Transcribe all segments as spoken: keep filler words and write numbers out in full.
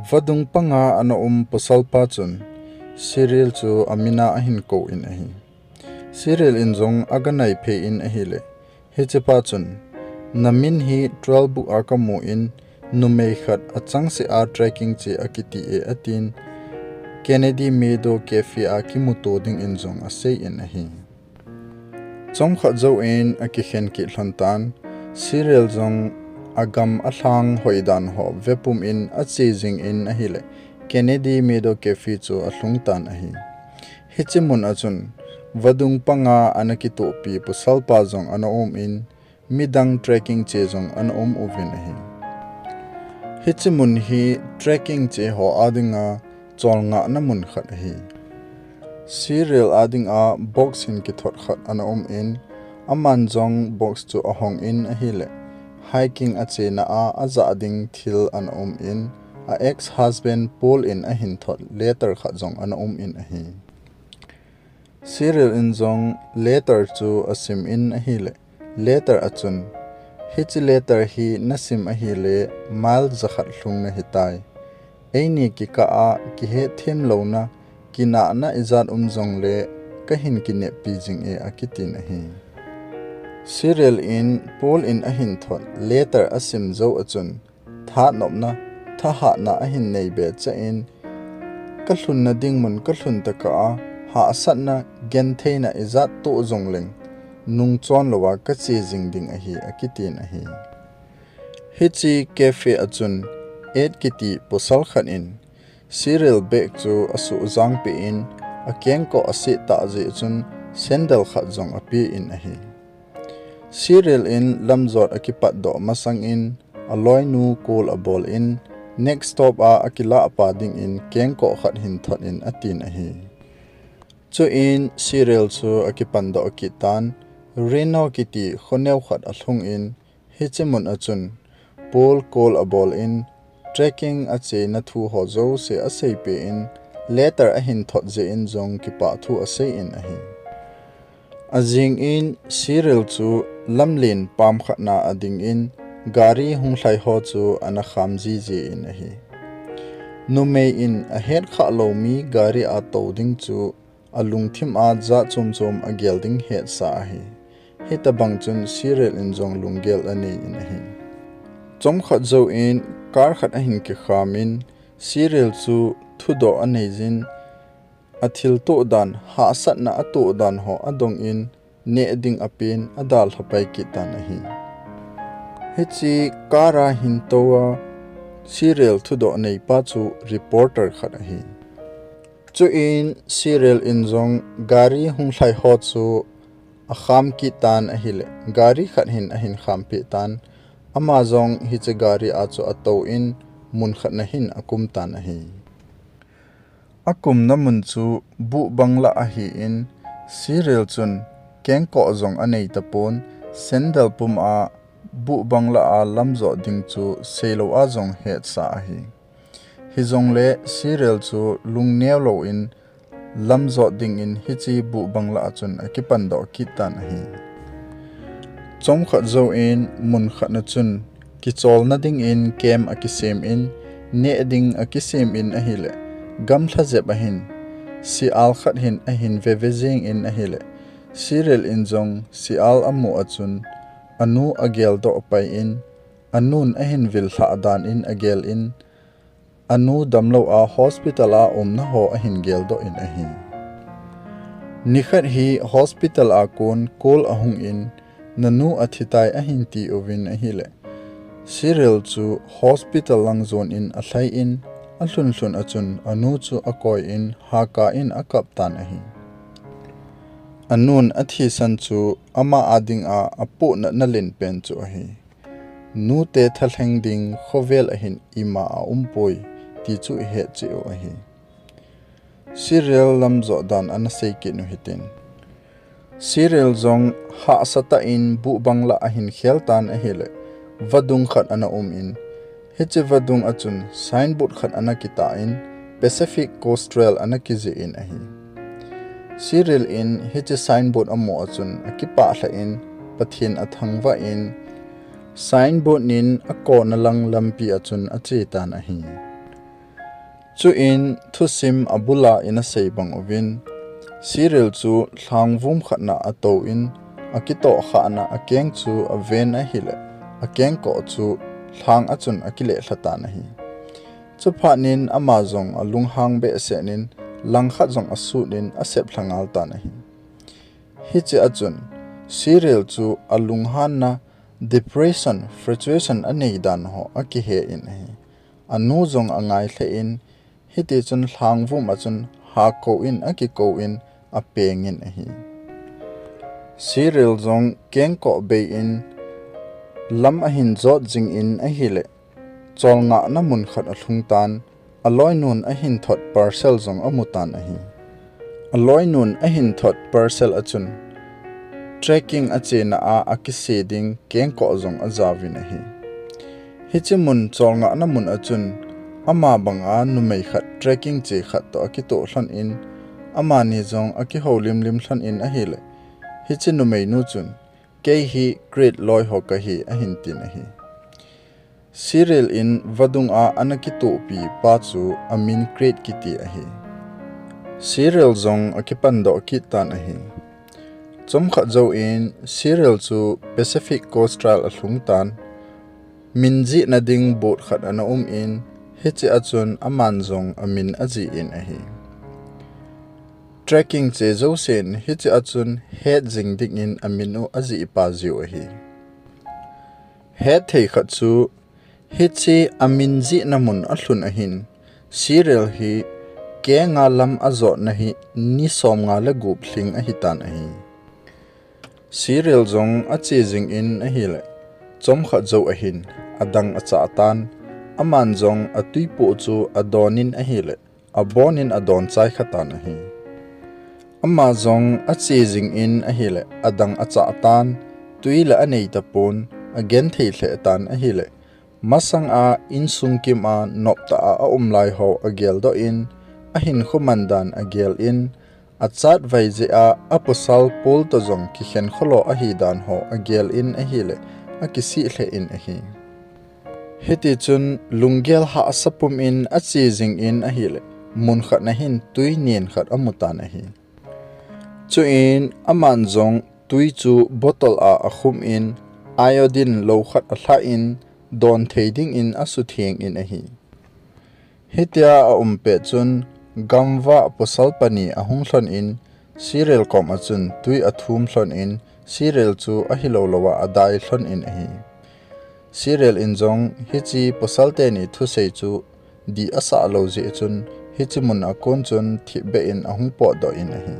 Vadung panga ana um pasalpa chun Cyril chu amin a ahin kou in ahi. Cyril in jong aganai phei in ahile, hichepa chun, "Namin hi trail book a kamu in, numei khat achangseh a trekking che akiti e," atin, Kennedy Meadow Cafe a kimuto dingin jong asei in ahi. Chomkhat jouvin akikhen kit lhon tan, Cyril jong agam alhang hoidan ho vepum in ache jing in ahile, Kennedy Meadow Cafe chu alhung tan ahi. Hiche mun a chun, vadung panga ana kitohpi pasalpa jong ana um in, midang trekking che jong ana um uvin ahi. Hiche mun hi trekking che ho adinga cholngahna mun khat ahi. Cyril adinga box hin kithot khat ana um in, aman jong box chu ahong in ahile, hiking achena a ajah ding thil ana um in, a ex-husband Paul in ahin thot letter khat jong ana um in ahi. Cyril in jong letter chu asim in ahile, letter a chun, "Hiche letter hi nasim ahile mile jakhat lhung nahitai. Eini kikah a kihetthem louna, kinahna ijat um jongle kahin kineppi jing e," akitin ahi. Cyril in Paul in ahin thot letter asim jou a chun, thanopna, thahatna ahin nei be cheh in, "Kalhunna ding mun kalhun tokah a, hahsatna, gentheina ijat toh jongleng, nungchon louva kache jing ding ahi," akitin ahi. Hiche cafe a chun Ed kiti pasal khat in Cyril bag chu asuhjang peh in, akengkoh asih tah jeh chun sandal khat jong ape in ahi. Cyril in lamjot akipatdoh masang in, aloinu call abol in, next stop a akilah pa dingin kengkoh khat hin thot in atin ahi. Chuin Cyril chu akipandoh kit tan, Reno kiti khoneo khat alhung in, hiche mun a chun Paul call abol in, trekking achena thu ho jouse aseipeh in, letter ahin thot jeh in jong kipah thu asei in ahi. Ajing in Cyril chu lamlen pam khat na ading in, gari hung lhai ho chu ana kham jiji in ahi. Numei in ahet khah lou mi gari a tou ding chu alungthim a jat chom chom agel ding hetsa ahi. Hitobang chun Cyril in jong lunggel anei in ahi. Chomkhat jouvin car khat ahin kikham in, Cyril chu thudoh anei jin, athiltoh dan, hahsatna atoh dan ho adong in, neh ding apen, adalha pai kit tan ahi. Hiche car a hin tou a Cyril thudoh neipa chu reporter khat ahi. Chuin Cyril in jong gari hung lhai ho chu akham kit tan ahile, gari khat hin ahin khampeh tan, ama jong hiche gari a chu atou in, mun khat na hin akum tan ahi. Akumna mun chu buh bangla ahin, Cyril chun kengkoh jong anei tapon, sandal pum a buh bangla a lamjot ding chu seilou a jong hetsa ahi. Hijongle Cyril chu lungneo louvin lamjot dingin hiche buh bangla a chun akipandoh kit tan ahi. Chomkhat jouvin mun khat na chun kicholna dingin camp akisem in, neh ding akisem in ahile, gamlha jep ahin, sial khat hin ahin veve jeng in ahile, Cyril in jong sial amu a chun anu ageldoh pai in, anun ahin vil lhah dan in agel in, anu damlou a hospital a umna ho ahin geldoh in ahi. Nikhat hi hospital a kon call ahung in, nanu athitai ahin ti uvin ahile, Cyril chu hospital lang jon in alhai in, alhun lhun a chun anu chu akoi in, haka in akap tan ahi. Anun athisan chu ama adinga apohnatna lenpen chu ahi. Nute thalheng ding khovel ahin ima aumpoi ti chu ihet cheh u ahi. Cyril lamjot dan ana sei kit u hitin. Cyril jong hahsa tah in buh bangla ahin khel tan ahile, vadung khat ana um in, hiche vadung a chun signboard khat ana kitah in, Pacific Coast Trail ana kijih in ahi. Cyril in hiche signboard amu a chun akipah lheh in, Pathen athangvah in, signboard nin akona lang lampi a chun ache tan ahi. Chuin thusim abula ina sei bang uvin, Cyril chu lhangvum khatna atouvin, akitoh khahna akeng chu aven ahile, akengkoh chu lhang achun akileh lhatan ahi. Chuphatnin ama jong alunghang behseh in, langkhat jong asutin asep lhangal tan ahi. Hiche achun, Cyril chu alunghanna depression, frustration anei dan ho akihe in ahi. Anu jong angai lheh in, hitichun lhangvum achun hakou in akikouvin apengin ahi. Cyril jong kengkoh bei in lam ahin jot jingin ahile, cholngahna mun khat alhungtan, aloinun ahin thot parcel jong amutan ahi. Aloinun ahin thot parcel achun, trekking achena a akise ding kengkoh jong ajaovin ahi. Hiche mun cholngahna mun achun, ama banga numei khat trekking che khat toh akitoh lhonin, amani jong akihoulimlim lhonin ahile, hiche numeinu chun, kei hi Creed loi ho kahi ahin tin ahi. Cyril in vadunga ana kitohpi pa chu amin Creed kiti ahi. Cyril jong akipandoh kit tan ahi. Chomkhat jouvin Cyril chu Pacific Coast Trail alhungtan, min jihna ding boat khat ana umin, hiche achun aman jong amin ajih in ahi. Trekking che jousen hiche achun het jing dingin amin u ajih pa jiu ahi. Hetthei khat chu hiche amin jihna mun alhun ahin, Cyril hi kenga lam ajotna hi ni somnga le gup lhing ahitan ahi. Cyril jong ache jingin ahile, chomkhat jou ahin, adang achah tan, aman jong atwipoh chu adonin ahile, abonin adon chai khatan ahi. Ama jong ache jingin ahile, adang achah tan, twi la anei tapon, agenthei lheh tan ahile, masanga insung kima noptah a aumlai ho ageldoh in, ahinkho mandan agel in, achatvai jeh a apasal Paul toh jong kikhen kholo ahidan ho agel in ahile, akisih lheh in ahi. Hitichun lunggel hahsa pumin ache jingin ahile, mun khatna hin twi nen khat amutan ahi. Chuin aman jong twi chu bottle a akhumin, iodine lou khat alhah in, don thei dingin asutheng in ahi. Hitia aum pet chun, gamvah pasal pani ahung lhonin, Cyril koma chun twi athum lhonin, Cyril chu ahilou louva adai lhonin ahi. Cyril in jong hiche pasal teni thusei chu dih asah lou jeh chun, hiche muna kon chun thipbeh in ahung potdoh in ahi.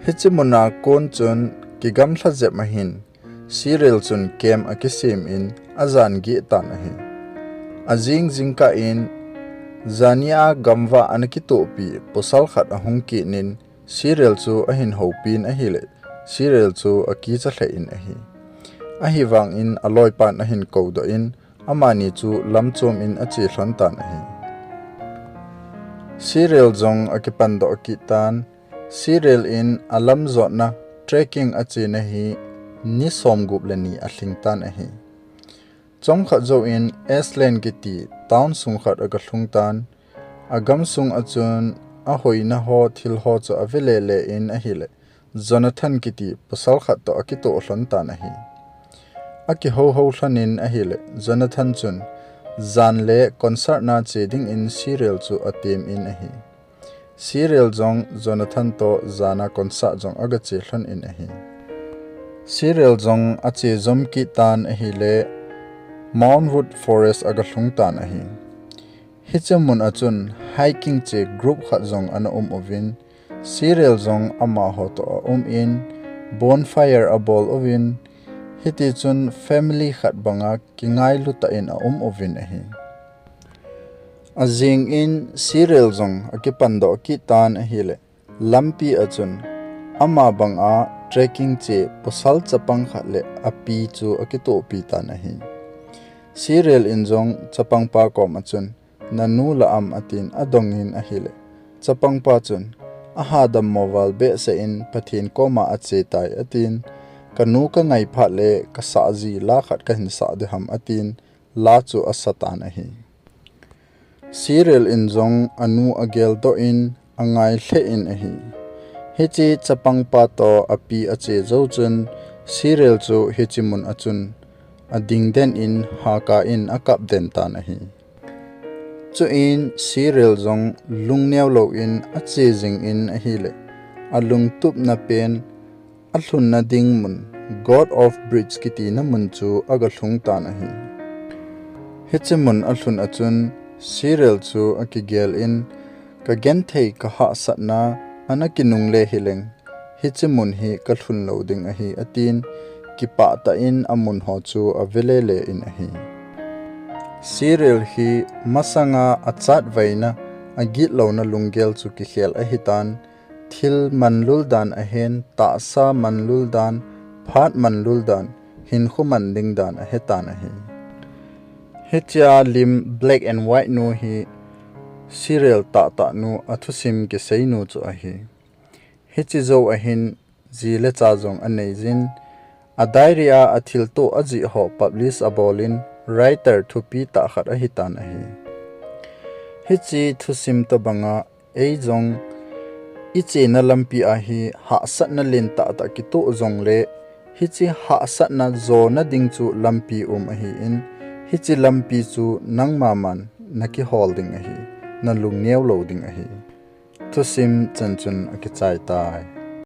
Hiche muna kon chun kigamlha jep ahin, Cyril chun camp akisem in ajan gih tan ahi. Ajing jingkah in, jania gamvah ana kitohpi pasal khat ahung kit in, Cyril chu ahin houpin ahile, Cyril chu akicha lheh in ahi. Ahivangin aloipan ahin koudoh in, amani chu lamchom in ache lhon tan ahi. Cyril jong akipandoh kit tan, Cyril in alam jotna trekking achena hi ni somgup le ni alhing tan ahi. Chomkhat jouvin Ashland kiti town sung khat agalhung tan, agamsung achun ahoina ho thil ho chu avelele in ahile, Jonathan kiti pasal khat toh akitoh lhon tan ahi. Akihouhou lhonin ahile, Jonathan chun jan le concert na che dingin Cyril chu atemin ahi. Cyril jong Jonathan toh jana concert jong agache lhonin ahi. Cyril jong ache jom kit tan ahile, Mount Hood Forest agalhung tan ahi. Hiche mun achun hiking che group khat jong ana um uvin, Cyril jong amaho toh aumin, bonfire abol uvin, hitichun family khat banga kingailutah in aum uvin ahi. Ajingin Cyril jong akipandoh kit tan ahile, lampi achun ama banga trekking che pasal chapang khat le api chu akitohpi tan ahi. Cyril in jong chapangpa koma chun, nanu la am atin adongin ahile, chapangpa chun, ahadammo val behseh in Pathen koma achetai atin, kanu kangai phat le kasahji la khat kahin sah diham atin, la chu asatan ahi. Serial in jong anu ageldoh in angai lheh in ahi. Hiche chapangpa toh api ache jou chun Serial chu hiche mun a chun ading den in haka in akap den tan ahi. Chuin Serial jong lungneo lou in ache jing in ahile, alungtupna pen alhunna ding mun, God of Bridge kitina mun chu agalhung tan ahi. Hiche mun alhun a chun Serial chu akigel in, kagenthei kahahsatna ana kinungle hileng, hiche mun hi kalhun lou ding ahi, atin, kipah tah in amun ho chu avelele in ahi. Serial hi masanga achatvaina, agitlouna lunggel chu kikhel ahitan, thil manlul dan ahen, tahsa manlul dan, phat manlul dan, hinkho man ding dan ahetan ahi. Hichea lim black and white nu hi Serial tahtah nu athusim kisei nu chu ahi. Hiche jou ahin ji le cha jong aneijin, a diary a athilto ajih ho publish abol in writer thupi tah khat ahitan ahi. Hiche thusim tobanga eijong ichena lampi a hi hahsatna len tahtah kitoh jongle, hiche hahsatna jona ding chu lampi um ahin, hiche lampi chu nangma man nakihol ding ahi, nalungneo lou ding ahi. Thusim chan chun akichai tai.